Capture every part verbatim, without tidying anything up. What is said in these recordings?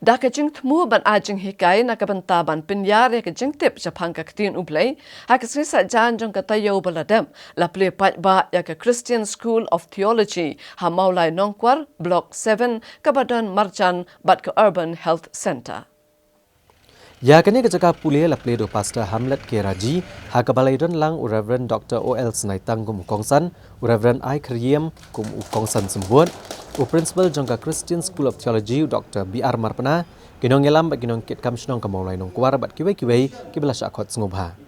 Da ka jingthmu ban ai jinghikai na ka bynta ban pynïar ïa ka jingtip shaphang ka ktien U Blei, ha ka sngi Saitjaiñ jong ka taïew ba la dep, la plie paidbah ïa ka Christian School of Theology ha Mawlai Nongkwar, Block seven, kaba don marjan bad ka Urban Health Centre. Ïa kane ka jaka pule la plie da u Pastor Hamlet K Raji, ha kaba la ïadon lang u Reverend Doctor O L Snaitang kum u kongsan, u Reverend I Kyriem kum u kongsan symbud, u Principal jong ka Christian School of Theology, u Doctor B R Marpna, ki nongïalam bad ki nongkitkam shnong ka Mawlai Nongkwar bad kiwei kiwei kiba la shah khot sngewbha.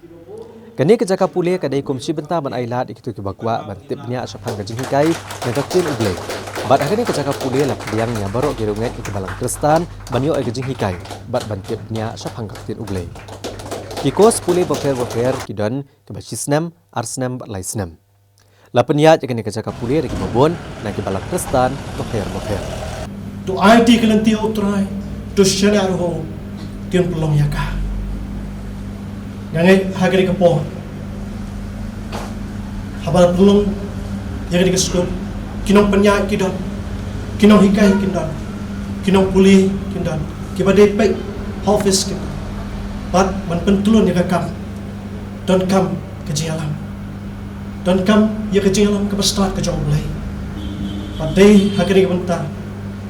Kane ka jaka pule ka dei kum shi bynta ban ai lad ïa kito kiba kwah ban tip bniah shaphang ka jinghikai na ka ktien U Blei. Bad ha kane ka jaka pule la pdiang ïa baroh ki riewngeit ïa ki balang Khristan ban ïoh ïa ka jinghikai bad ban tip bniah shaphang ka ktien U Blei. Ki course pule bapher bapher ki don kiba shi snem, ar snem bad lai snem. La pynïaid ïa kane ka jaka pule da kiba bun na ki balang Khristan bapher bapher. To ai ïa ka lynti, ha U Trai, to shaniah ruh, to pynlong ïa ka. Nga ngeit ha kane ka por, haba la pynlong ïa kane ka skul, ki nongpynïaid ki don, ki nonghikai ki don, ki nongpule ki don, kiba dei peit ha office ki don. Bad ban pyntylun ïa ka kam, donkam ka jingïalam. Donkam ïa ka jingïalam kaba stad ka jong U Blei. Bad dei ha kane ka bynta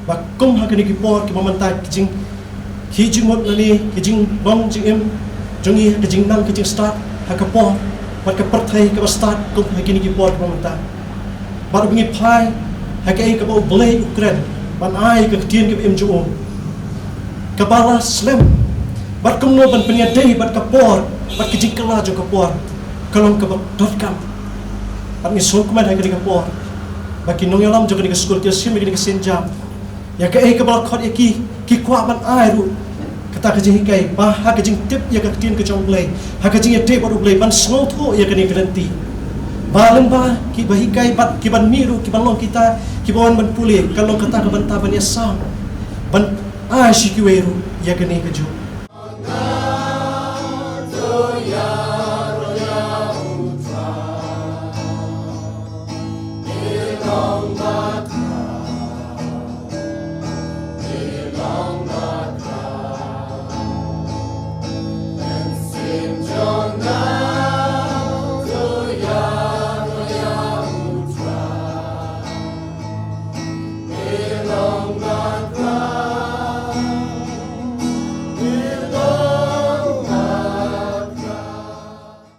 ba kum ha kine ki por kiba mynta, ki jing, ki jingmut lane ki jinglong jingim jong ngi, ka jingnang ka jingstad ha ka por bad ka pyrthei kaba stad kum ha kine ki por kiba mynta. Bad ruh ngi phai ha kaei kaba U Blei u kren ban ai ka ktien kaba im jong u, kaba la slem. Bad kumno ban pynïadei bad ka por bad ka jingkylla jong ka por, ka long kaba donkam. Bad ngi sngewkmen ha kane ka por ba ki nongïalam jong kane ka skul ki la shim ïa kane ka sienjam, ïa kaei kaba la khot ïa ki, ki kwah ban ai ruh kata ka jinghikai ba ha ka jingtip ïa ka ktien ka jong U Blei, ha ka jingïadei bad U Blei, ban sngewthuh ïa kane ka lynti. Ba lem bad kiba hikai bad kiban mih ruh, kiban long kita kiba wan ban pule, ka long kata ka bynta ban ïasam, ban ai sha kiwei ruh ïa kane kajuh.